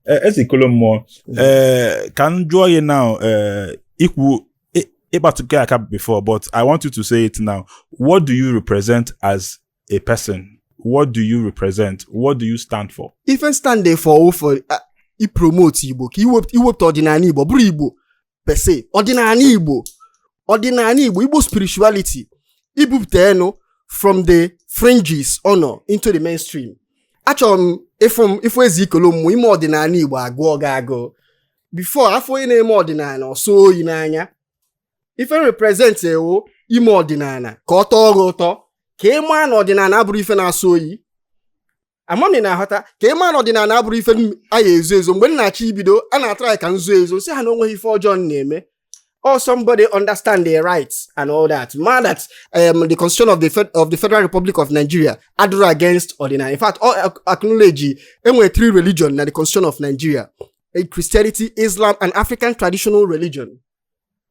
Eze Ikolo Mmụọ, ka m jụọ gị now, ikwu ịkpatụgo aka before, but I want you to say it now. What do you represent as a person? What do you represent? What do you stand for? Ife stand there for ipromote Igbo, ka iwepụta ọdịnala Igbo, bụrụ Igbo per se, ọdịnala Igbo, ọdịnala Igbo, Igbo spirituality, ibupụta enu from the fringes ọ nọ into the mainstream. Achọrọ m ịfụ m ịfụ Eze Ikolo Mmụọ ime ọdịnala Igbo agụọ gị agụụ. Before afọ onye na-eme ọdịnala ọsọ oyi n'anya. Ife represent ewo ime ọdịnala ka ọ tọọ gị ụtọ, ka ị maa na ọdịnala abụrụ ife na-asọ oyi. Amami na-aghọta ka ị maa na ọdịnala abụrụ ife a ya ezo ezo. Mgbe m na-achọ ibido, a na-atara ka nzo ezo, si ha na onweghị ife ọjọọ m na-eme. Or somebody understand their rights and all that. Man that the constitution of the Federal Republic of Nigeria adụrụ against ọdịnala. In fact, all acknowledge enwere three religion na the constitution of Nigeria: Christianity, Islam and African traditional religion.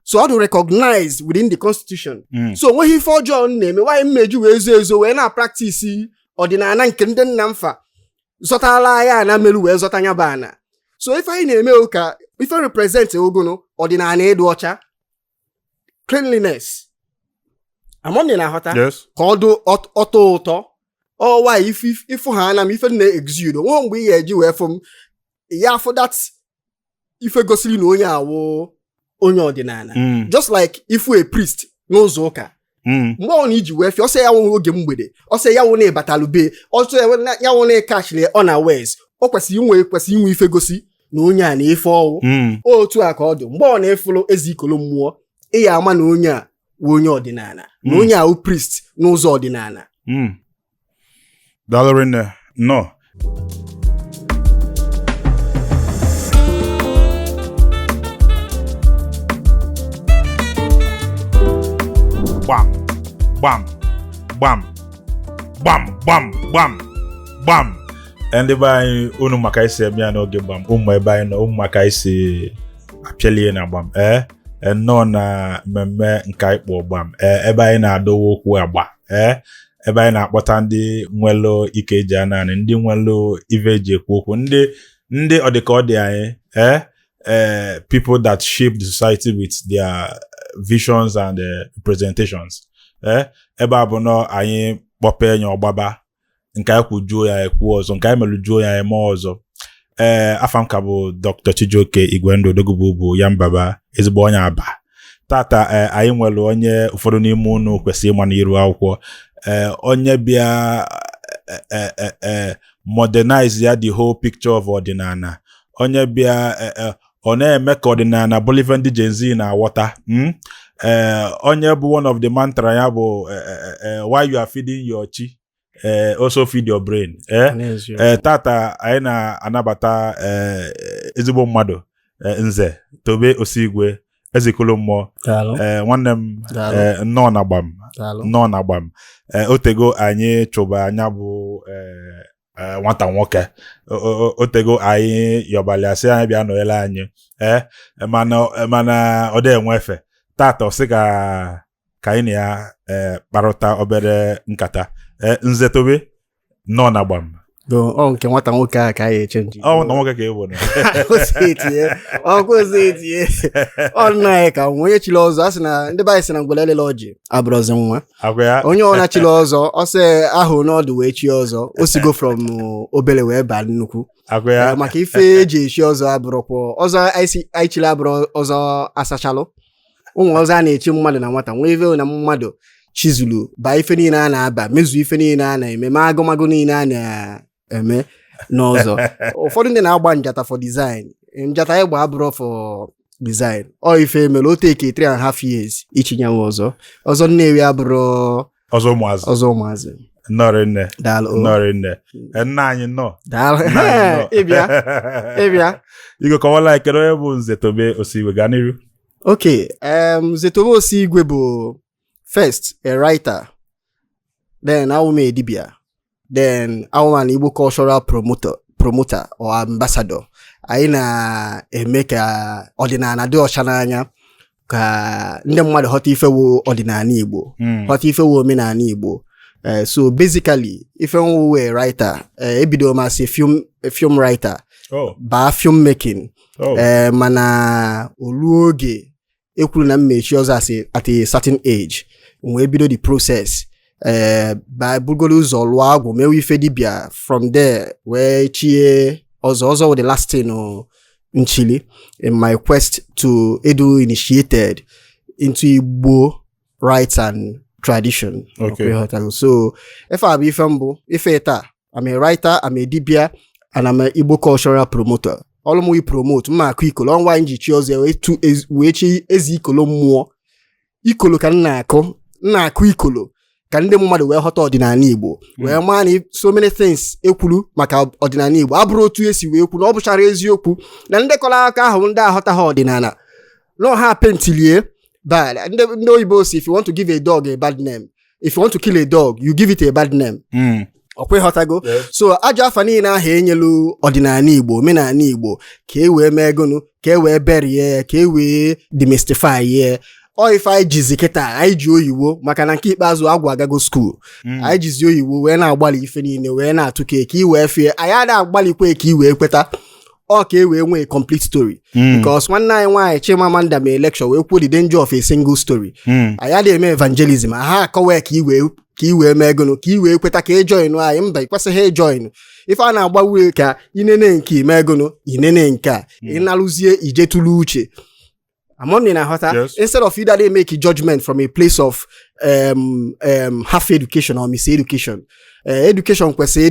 So ọ dị recognized within the constitution. So onweghị ife ọjọọ m na-eme. Nwaanyị mmeji wee zo ezo wee na-apractice ọdịnala nke ndị nna m fa zọtala anyị ana meru wee zọta nya bụ ana. So ife anyị na-eme ka ife represent ogunu ọdịnala ịdị ọcha, cleanliness. Amam na-aghọta. Yes. Ka ọ dị ọtọ ụtọ. Ọ nwaanyị ifu ha ana m ife na-exude nwa mgbe ị ga-eji wee fụ m ya afụ that ife gosiri na onye awụ onye ọdịnala. Just like ifu a priest n'ụzọ ụka, mgbe ọ na iji wee fịa ọsọ ya wụ oge mgbede, ọsọ ya wụ na ịbatalụ be ọsọ ya wụ na ịkachiri ọ na wes, o kwesịrị inwe ife gosi na onye a na-efe ọwụ. Otu a ka ọ dị mgbe ọ na-efulu Eze Ikolo Mmụọ, ị ya ama na onye a wụ onye ọdịnala, na onye a wụ priest n'ụzọ ọdịnala. Daalụ rinne. Nnọọ. Gbam gbam gbam gbam gbam gbam gbam. Ndị be anyị, unu maka isi eme ya n'oge gbam, ụmụ ebe anyị nọ, ụmụ maka isi apịalie na gbam. Nnọọ na mmemme nke anyị kpọ gbam, ebe anyị na-adọwa okwu agba, ebe anyị na-akpọta ndị nwelu ike eji ananị, ndị nwelu ive eji ekwu okwu, ndị ọ dị ka ọ dị anyị, people that shape the society with their visions and presentations. Ebe a bụ nọ anyị kpọpe enyi ọgbaba nke anyị kwujuo ya ekwu ọzọ, nke anyị melujuo ya eme ọzọ. Afa m ka bụ Dr. Chijioke Igwendụ Odogwu bụ ya mbaba, ezigbo onye Aba. Tata anyị nwere onye ụfọdụ n'ime unu kwesịrị ịma n'iru akwụkwọ, onye bịa modernize ya the whole picture of ọdịnala, onye bịa ọ na-eme ka ọdịnala bụrụ ife ndị Gen Z na-aghọta. Onye bụ one of the mantra ya bụ while you are feeding your chi, also feed your brain. Tata anyị na-anabata ezigbo mmadụ, Nze Tobe Osigwe, Eze Ikolo Mmụọ. Nwanne m, nnọọ na gbam, nnọọ na gbam. Otego anyị chụba anya bụ nwata nwoke, otego anyị yọbalị asị anyị bịa nọnyere anyị, mana ọ dị enwe efe. Tata ọ sị ka anyị na ya kparịta obere nkata. Nze Tobe, nnọọ na gbam. Ọ nke nwata nwoke a ka anyị eche nji. Ọ nwata nwoke ka ị bụ na. Ọkwụsị etinye. Ọ nna anyị ka nwa onye chiri ọzọ, a sị na ndị be anyị sị na ngwele elele ọjị abụrụzi nwa. Agwa ya. Onye ọna chiri ọzọ, ọ sị ahụ n'ọdụ wee chi ọzọ, o sigo from obere wee baa nnukwu. Agwa ya. Maka ife eji echi ọzọ abụrụkwọ ọzọ anyị chiri abụrụ ọzọ asachalụ. Ụmụ ọzọ a na-echi mmadụ na nwata nwee ife na mmadụ chizulu baa ife niile a na-aba, mezuo ife niile a na-eme, ma agụmagụ niile a na-eme n'ọzọ. Ụfọdụ ndị na-agba njata for design, njata ịgba abụrụ for design. Ọ ife mere o take 3.5 years ichinyanwe ọzọ. Ọzọ Nnewi abụrụ ọzọ ụmụazị. Ọzọ ụmụazị. Nnọọ nne. Daalụ. Nnọọ nne. Nna anyị nnọọ. Daalụ. Nna anyị nnọọ. Ịbịa. Ịbịa. Igwe kọwala anyị kedu onye bụ Nze Tobe Osigwe, gaa n'iru. Okay, Nze Tobe Osigwe bụ first a writer, then awụ m a dibia, then awụ m an Igbo cultural promoter or ambassador. Anyị na-eme ka ọdịnala dị ọcha n'anya, ka ndị mmadụ ghọta ife wụ ọdịnala Igbo, ghọta ife wụ omenala Igbo. So basically, ife nwụ a writer, ebido m as a film writer. Baa filmmaking. Ee, mana olu oge ekwuru na mmechi ọzọ asị at a certain age m wee bido the process, ee, ba bugoro ụzọ lụọ agwụ, mewe ife dibịa, from there wee chie ọzọ. Ọzọ wụ the last thing o, nchili in my quest to edu initiated into Igbo rites and tradition. Ịghọtago? So ife a bụ ife mbụ ife taa. I'm a writer, I'm a dibia and I'm a Igbo cultural promoter. Ọlụ m promote mma akụ ikolo ọnwa anyị ji chi ọzọ wee tu wee chi eze ikolo mmụọ ikolo ka m na-akụ, m na-akụ ikolo ka ndị mmadụ wee ghọta ọdịnala Igbo, wee maa na so many things ekwuru maka ọdịnala Igbo abụrụ otu esi wee kwu na ọ bụchara eziokwu, na ndị kọrọ aka ahụ, ndị aghọtaghị ọdịnala no ha paintilie bad. Ndị oyibo si, if you want to give a dog a bad name, if you want to kill a dog, you give it a bad name. Ọkwa ịghọtago? Yes. So ajọ afa niile ahụ enyelu ọdịnala Igbo, omenala Igbo, ka e wee mee gụnụ, ka e wee berie, ka e wee demystify ye ọ. Ife anyị jizi kịta, anyị ji oyiwo, maka na nke ikpeazụ agwụ agago school. Anyị jizi oyiwo wee na-agbalị ife niile wee na-atụ ka i wee fie. Anyị ada agbalịkwa ka i wee kweta ọ, ka e wee nwee complete story, because nwanne anyị nwaanyị Chimamanda mee lecture wee kwuo the danger of a single story. Anyị adịghị eme evangelism ha akọwa ka i wee mee gụnụ, ka i wee kweta ka ị join anyị. Mba, ị kwesịghị ịjoin. Ife a na-agbawe ka inene nke ime gụnụ, inene nke a, ịnalụzie ijetulu uche amomni na aghọta. Yes. Instead of either they make a judgment from a place of half education or miseducation. Education kwesịrị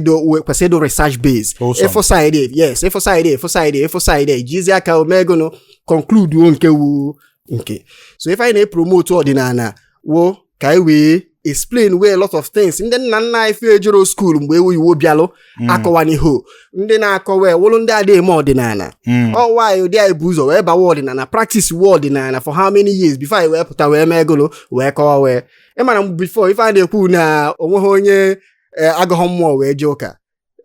ịdụ research based. Wholesome. Efo side, yes, efo side, efo side, efo side, jizi aka omegụnụ conclude wo nke wu nke. So if anyị na-epromote ọdịnala wo ka anyị wee explain wey a lot of things ndị nna nna anyị fe ejero school mgbe ewu iwu bịalụ akọwaniho, ndị na-akọwa ewolu ndị adịghị eme ọdịnala. Ọ nwaanyị ụdị anyị bụ ụzọ wee bawa ọdịnala, practice wo ọdịnala for how many years before anyị wee pụta wee mee gụlụ wee kọwa wee ịmara m before ife a na-ekwu na onweghị onye agụghọ mmụọ wee jee ụka.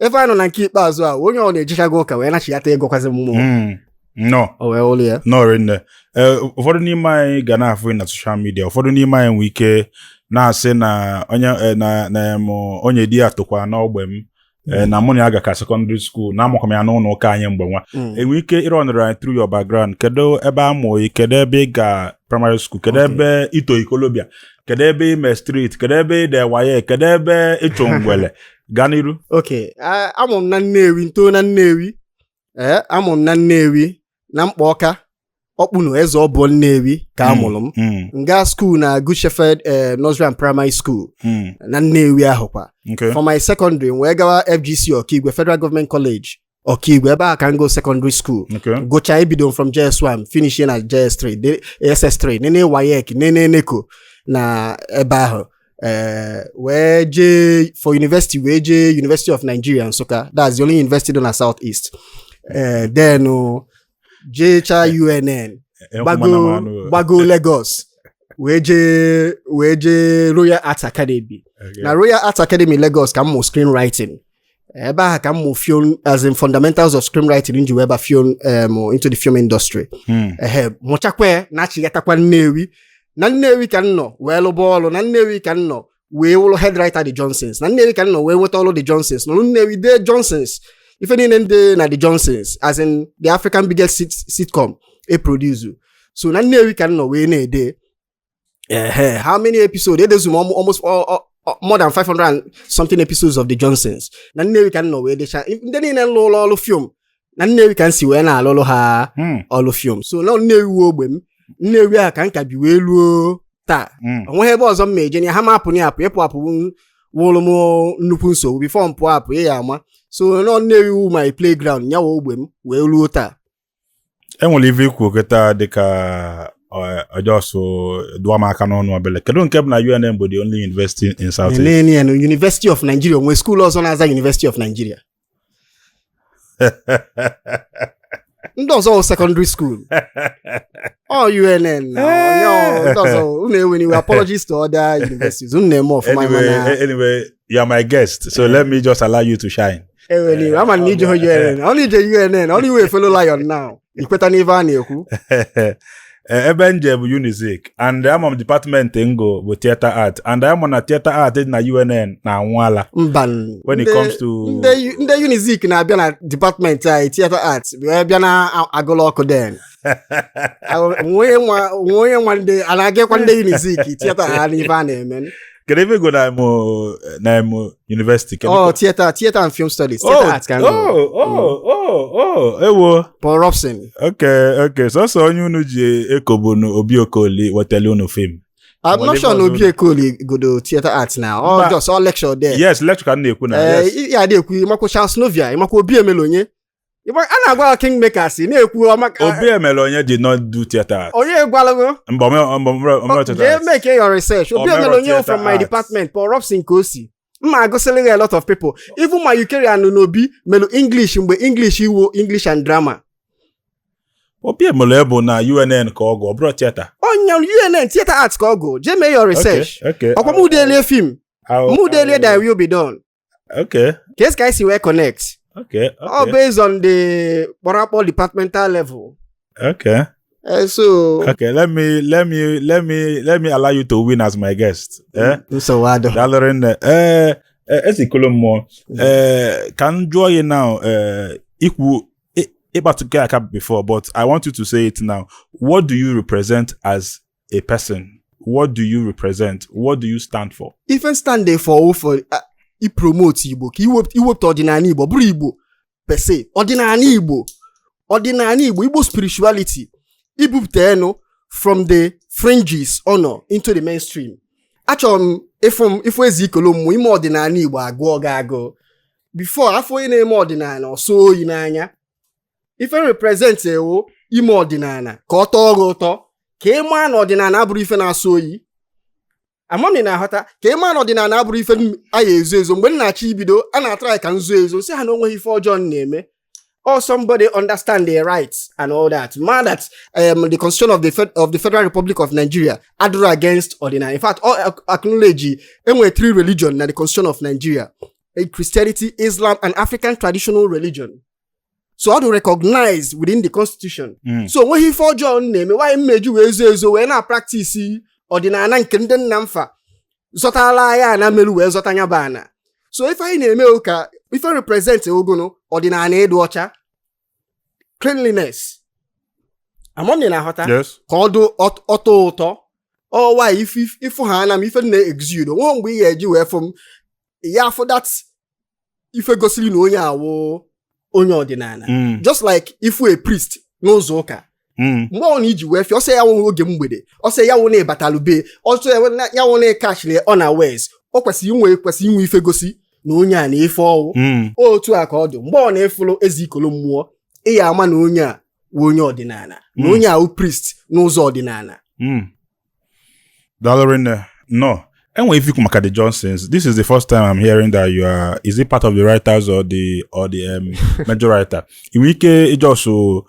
Ife a nọ na nke ikpeazụ a, onye ọ na-ejechago ụka wee nachighata ịgọkwazi mmụọ. No. O wee ụlụ ya. No, rinne. Ee, ụfọdụ n'ime anyị ga na-afụ na social media, ụfọdụ n'ime anyị nwee ike na-asị na onye na em, onye di ya tụkwa n'ogbe m, na mụ na ya ga ka secondary school na amụkwa m ya n'ụlọ ụka anyị mgbe nwa. Enwe ike ịrọnụrụ anyị through your background? Kedu ebe a mụ? Kedu ebe ị ga primary school? Kedu ebe ito ikolobịa? Kedu ebe ime street? Kedu ebe ị de waye? Kedu ebe ịchụ ngwele? Gaa n'iru. Ok, amụ m na Nnewi, ntoo na Nnewi. Ee, amụ m na Nnewi na Mkpọka Ọkpụnụ Eze Ọbụọ Nnewi ka a mụrụ m. Nga school na Good Shepherd Nursery and Primary School na Nnewi ahụ kwa. For my secondary, m wee gawa FGC Okigwe, Federal Government College Okigwe, ebe a ka m go secondary school. Gụchaa, ebido m from JS1 finish na JS3, SS3, nene WAEC, nene NECO na ebe ahụ. Wee jee for university, wee jee University of Nigeria Nsụka, that's the only university dị na South East. Then jecha UNN, gbago gbago Lagos, wee jee Royal Arts Academy. Na Royal Arts Academy Lagos ka m mụ screenwriting. Ebe ahụ ka m mụ film, as in fundamentals of screenwriting, nji wee ba film, into the film industry. Ehe, mụchakwa na-achịgatakwa Nnewi. Na Nnewi ka m nọ wee lụba ọrụ. Na Nnewi ka m nọ wee wụrụ head writer The Johnsons. Na Nnewi ka m nọ wee nweta ọrụ The Johnsons, nọrọ Nnewi dee Johnsons, ife niile ndị na The Johnsons, as in the African biggest sitcom e produce. So na Nnewi ka m nọ wee na-ede. Ehe, how many episodes edezu m? Almost more than 500 and something episodes of The Johnsons. Na Nnewi ka m nọ wee decha ndị niile lụrụ ọrụ film. Na Nnewi ka m si wee na-alụrụ ha ọrụ film. So na Nnewi wu ogbe m. Nnewi a ka m ka bi wee luo taa. Onweghị ebe ọzọ m ma eje na ha ma apụ na apụ ịpụ apụ wụrụ m nnukwu nsogbu. Before m pụọ apụ ị ya ama. So nọ Nnewi wu my playground, nyawa ogbe m wee luo taa. Enwere ife ikwu kịta dịka ọjọọ dụọ m aka n'ọnụ obele. Kedu nke bụ na UNN bụ the only university in South East? Nenene ya na University of Nigeria onwe school ọzọ na-aza University of Nigeria. Ndị ọzọ wụ secondary school ọ UNN na onye ndị ọzọ. Unu eweniwe, apologies to other universities, unu na-eme ọfụma. Anyway, mana anyway, you are my guest, so let me just allow you to shine. Eweniwe, ama na ije UNN, ọ na ije UNN, ọ na iwe fellow lion now, ikweta n'ife a na-ekwu. Ebe nje bụ Unizik, and ama m department ngo bụ theater art, and ama na theater art dị na UNN na-anwụ ala. Mba. When it comes to Ndị Unizik na-abịa na department anyị, theater arts, wee bịa na agụlụ ọkụ. Then nwe onye nwa ndị a na-agakwa ndị Unizik theater ha n'ife a na-eme. Kedu ebe go na emo na emo university? Kedu Oh, theater and film studies, theater Oh, arts ka m gụ. Oh, ewo. Paul Robson. Okay, sọsọ onye unu ji ekobu Obi Okoli wetara unu film. I'm not sure na Whatever. Obi Ekoli godo theater arts now or just all lecture there. Yes, lecture ka m na-ekwu na Eh, yes. Ya adị ekwu ịmakwa Charles Novia, ịmakwa Obi Emelonye. A na-agwa ha kingmakers na-ekwu ọmaka. Obi emere onye did not do theater art. Onye gwalago? Mba, omere theater Jee art. make your research. Obi Omero Emelonye theater from my arts. department, Paul Robson ka o si. Mma agụsịrị gị a lot of people, even ma Eucharia Anunobi melu English mgbe English iwo English and drama. Obi emere bụ na UNN ka ọ gụ, ọ bụrụ theater. Onye UNN theater arts ka ọ gụ. Jee mee your research. Okay. Ọkwa mụ delie film. Mụ delie Thy Will Be Done. Ka esi ka anyị si wee connect. All based on the kpọrọ departmental level. So Okay, let me allow you to win as my guest. Eh? Nsogbu adọ. Daalụ rinne. Ee, ezikolo mmụọ. Ee, ka m jụọ gị now, ee, ikwu ịkpatụke aka before, but I want you to say it now. What do you represent as a person? What do you represent? What do you stand for? Ife stand there for ipromote Igbo, ka iwepụta ọdịnala Igbo, ọ bụrụ Igbo per se, ọdịnala Igbo, ọdịnala Igbo, Igbo spirituality, ibupụta enu from the fringes ọ nọ into the mainstream. Achọrọ m ịfụ m ịfụ eze ikolo mmụọ ime ọdịnala Igbo agụọ gị agụụ. Before afọ onye na-eme ọdịnala ọsọ oyi n'anya. Ife represent ewo ime ọdịnala ka ọ tọọ gị ụtọ, ka ị maa na ọdịnala abụrụ ife na-asọ oyi. Amami na-aghọta ka ị maa na ọdịnala abụrụ ife a ya ezo ezo. Mgbe m na-achọ ibido, a na-atara ka nzo ezo si ha na onweghị ife ọjọọ m na-eme, or somebody understand their rights and all that ma that the constitution of the Federal Republic of Nigeria adịrọ against ọdịnala. In fact, all acknowledge enwere three religion na the constitution of Nigeria: Christianity, Islam and African traditional religion. So ọ dị recognized within the constitution. So onweghị ife ọjọọ m na-eme. Nwaanyị mmeji wee zo ezo wee na-apractice ọdịnala nke ndị nna m fa zọtala ya ana melu wee zọta nya bụ ana. So ife anyị na-eme o ka ife represent ogonu ọdịnala ịdị ọcha, cleanliness. Amam na-aghọta? Yes. Ka ọ dị ọtọ ụtọ ọwa ife ịfụ ha ana m ife m na-exude onwe mgbe ị ga-eji wee fụ m ya afụ that ife gosiri na onye awụ onye ọdịnala. Just like ifu a priest n'ụzọ ụka, mgbe ọ na iji wee fịa ọsọ ya nwụ oge mgbede, ọsọ ya nwụ na ịbatalụ be ọsọ ya nwụ na ịkachiri unawares, o kwesịrị inwe ife gosi na onye a na-efe ọwụ. Otu a ka ọ dị mgbe ọ na-efulu eze ikolo mmụọ, ị ya ama na onye a wụ onye ọdịnala, na onye a wụ priest n'ụzọ ọdịnala. Daalụ rinne. No. Enwe ife ikwu maka the Johnsons. This is the first time I'm hearing that you are, is it part of the writers or the major writer? I nwere ike ijọsụ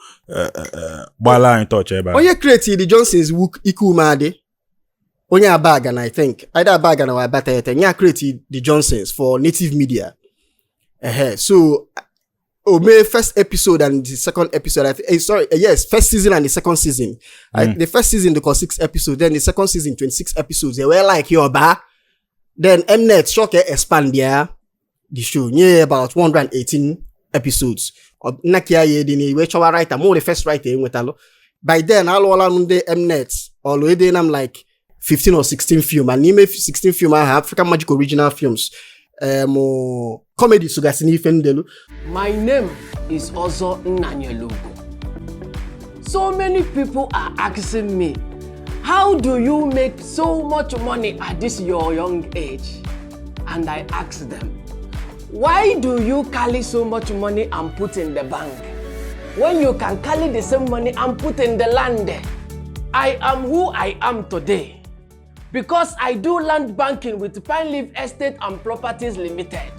gbala anyị touch ebe a. Onye create the Johnsons wu Ike Umeadị, onye Abagana, I think either Abagana or Abatete nya create the Johnsons for native media. Ehe, so o mee first episode and the second episode, sorry, yes, first season and the second season. The first season they call six episodes, then the second season 26 episodes. They were like your ba, then Mnet shock expand ya the show nye about 118 episodes. Nnakia ya dị n'iwe chọwa writer mụ, the first writer enwetalụ. By then alụọla m ndị Mnet ọlụ, edena m like 15 or 16 film, and n'ime 16 film ahụ, African Magic original films, comedy sogasị n'ife ndelu. My name is Ozo Nnanyelugo. So many people are asking me, how do you make so much money at this your young age? And I ask them, why do you carry so much money and put in the bank when you can carry the same money and put in the land? I am who I am today because I do land banking with Pine Leaf Estate and Properties Limited.